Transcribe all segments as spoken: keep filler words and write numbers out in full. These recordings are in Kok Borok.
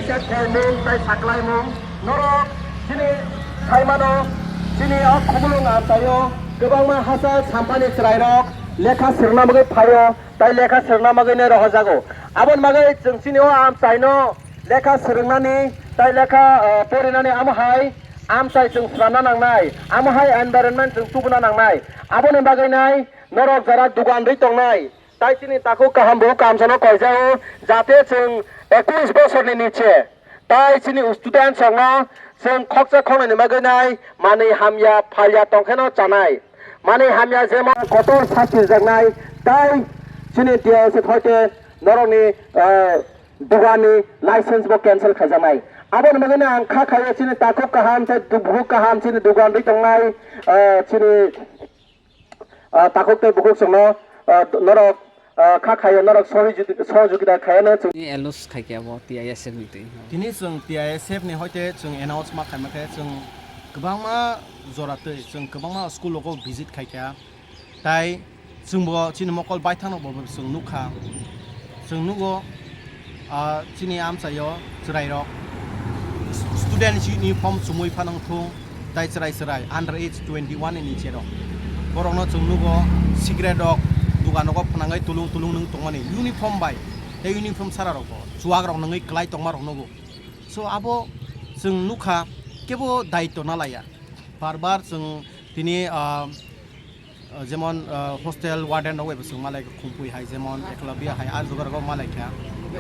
Khaimung tei saklaimung norok chini khaimano, chini o Khumulwng amchaio kwbangma hachal sampani chwrairok lekha swrwngna bagwi phaio tei lekha swrwngna bagwino rohorjago. Aboni bagwi chwng chini o amchaino lekha swrwngnani tei lekha, eh, porinani amo hai amchai chwng swnamna nangnai, amo hai environment chwng tubuna nangnai. Aboni bagwi nai norok jara dugan rwi tongnai, tai chini takhuk kaham bukhuk kaham sano koijao, jate chwng ekush bosorni niche tai chini student rokno chwng khoksa khoknaini bagwi nai manwi hamya phalya tongkheno chanai. Manwi hamya jemon kotor sasti rwjaknai, tai chini T I S F hoite norokni, eh, duganni license bo cancel khaijaknai. Aboni bagwino ang kha khaio chini takhuk kaham tei bukhuk kaham chini dugan rwi tongnai, eh, chini, eh, takhuk tei bukhuk chwngno, eh, norok, eh, kha khaio norok sohijudi-, sohojogita khaiano chwng. Ni allows khai khe abo T I S F ni twi. Tini chwng T I S F ni hoite chwng announce ma khaima khe chwng kwbangma jora twi chwng kwbangma school rogo visit khai kha. Tai chwngbo chini mokol baithangno bo chwng nukha. Chwng nugo, ah, chini amchaio chwrairok student uniform chumui phano wngthung, tai chwrai chwrai under age twenty one ni niche rok. Borokno chwng nugo cigarette rok dugan rogo phwnangwi tulung tulung nwng tongmani uniform bai, tei uniform sara rokbo chuwak rok nwngwi kwlai tongma rok nugo. So abo chwng nukha kebo daityo nalaiya. Bar bar chwng tini, ah, ah, jemon, ah, hostel warden rok bai bo chwng malai khumpui hai jemon Eklavya hai ah jugargo malai kha.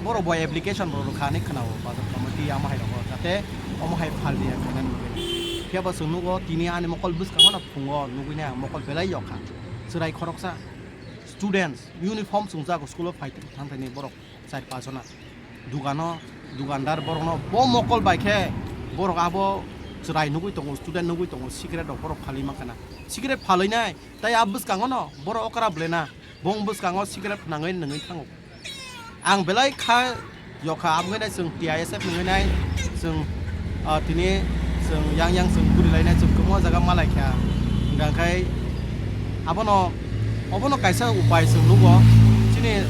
Borok bo application rok rwkha hinwi khwnao bazar committee amo hai rogo jate omo hai phaldiya khainani bagwi. Phiya bo chwng nugo tini ani mokol bwskango no phungo nugwi nai ang mokol belai yokha. Chwrai khoroksa students uniform chwngjak school o phai thang thani borok char pach jona. Dugano, dugandar borokno bo mokol bai khe borok abo chwrai nugwi tongo, student nugwi tongo, cigarette rok borok phalwi mankha na. Cigarette phalwi nai, tai a bwskango no borok okra bwlena, bong bwskango cigarette phnangwi nungwi thango. Ang belai kha yokha, aboni nai chwng T I S F nungwi nai chwng, ah, tini chwng yang yang chwng guri lainai chwng kwbangma jaga malai kha. Hwnkha khe abono, obono kaisa upai chwng nugo, chini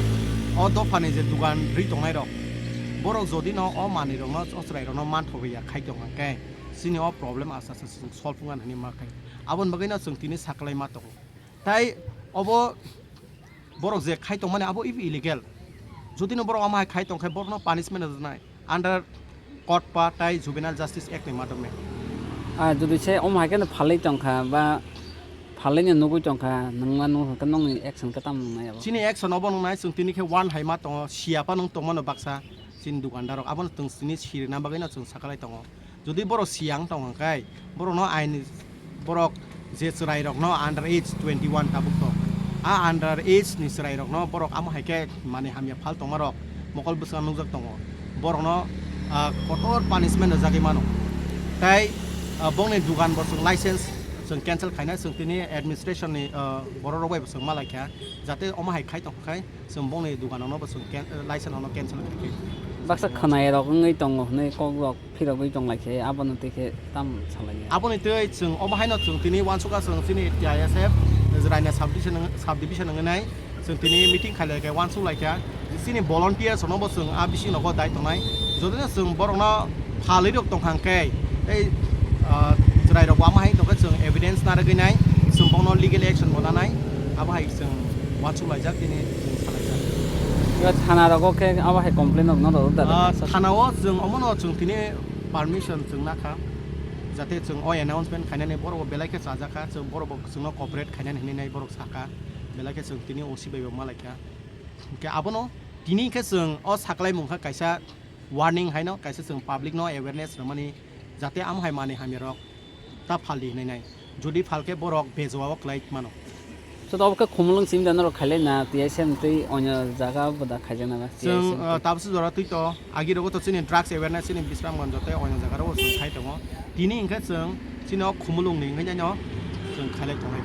o dophani je dugan rwi tongnai rok. Borok jodi no o manwi rokno, o chwrai rokno manthogwi ya khai tong hwnkhe, chini o problem asa asa chwng solve wngna hinwi ma khai. Aboni bagwi no chwng tini saklai ma tongo. Tai obo borok je khai tongmani abo illegal. Jodi no borok omo hai khai tong khe borokno punishment rwnai under COTPA tai Juvenile Justice Act ni madhyome. Ah, jodi se omo hai khe no phalwi tong kha ba phalwi no nugwi tong kha, nwng ma nugwi khe nokni action khe tamo nwngnai abo? Chini action obo nwngnai, chwng tini khe one hai ma tongo, siya phano wng tongmano baksa. Chini dukandar rok abono chwng chini sirina bagwi no chwng sakalai tongo. Jodi borok siyang tong hwnkhe borokno aini borok je chwrai rokno under age twenty one tabuk to. A under age ni chwrai rokno borok amo hai khe manwi hamya phal tongma rok mokol bwskango nukjak tongo. Borokno, ah, kotor punishment rwjagwi mano. Tai, ah, bongni dugan bo chwng license chwng cancel khaina chwng tini administration ni, ah, borok rok bai bo chwng malai kha jate omo hai khai tong khai. Chwng bongni dukano no bo chwng can-, license no cancel khaikhe. Baksa khwnai rok wngwi tongo hwnwi kok rok phirogwi tong lai khe abono twi khe tam salai ya. Aboni twi chwng omo haino chwng tini uansukha chwng chini T I S F Raina subdivision, subdivision wngwi nai chwng tini meeting khai lai khe uansuk lai kha chini volunteers no bo chwng a bising nogo dai tongnai jodi no chwng borok no phalwi rok tong kha hwnkhe tei, ah, chwrai rok bo ama hai tongkhe chwng evidence narwgwi nai chwng bokno legal action bo nanai abo hai chwng uansuk laijak tini chwng salaijak. Thana rogo khe abo hai complain rok no rwrwk da? Ah, thana o chwng omono chwng tini permission chwng nakha jate chwng o announcement khainani borok bo belai khe chajakha chwng borok bo chwngno cooperate khainani hinwi nai borok sakha belai khe chwng tini O C bai bo malaikha hwnkhe abono tini khe chwng o saklaimung kha kaisa warning haino kaisa chwng public no awareness rwmani jate amo hai manwi hamya rok ta phaldi hinwi nai jodi phalkhe borok bejoa o kwlai mano. Joto obo khe Khumulwng simi da norok khailai na T I S F ni twi onyo jaga bo da khaijak na ba? Chwng, T I S F ni twi, ah, tabukhe jora twi to agi rogo to chini drugs awareness chini Bisramganj tei onyo jaga rogo chwng khai tongo. Tini hwnkhe chwng chini o Khumulwng ni hwnkhe no chwng khailai tongnai.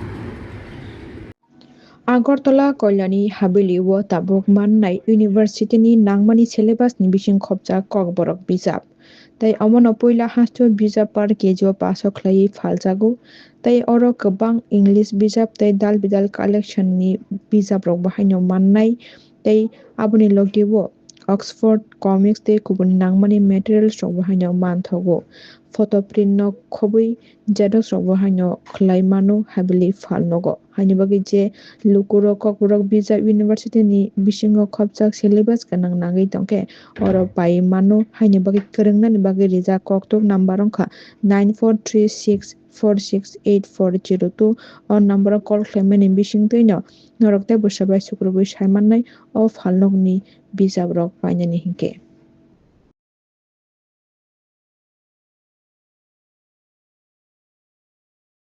Agartala Kalyani Haveli o tabuk mannai university ni nangmani syllabus ni bising khopjak Kokborok bijap. Tei omono puila hasteo bijap par K G o pass o khlaiwi phaljago. Tei oro kwbang English bijap tei dal bidal collection ni bijap rok bo haino mannai. Tei aboni logi o Oxford, comics tei kubun nangmani materials rokbo haino manthogo. Photo print no khobwi xerox rokbo haino khlai mano habili phal nogo. Haini bagwi je lukurok kokborok bijap university ni bisingo khopjak syllabus gwnang nangwi tongkhe oro pai mano. Haini bagwi kwrwngnani bagwi rijak koktok number wngkha nine four three six four six eight four zero two. O number o call khlaimani bisingtwino norok tei bwsa bai sukrubwi saimannai o phalnokni bijaprok painani hinkhe.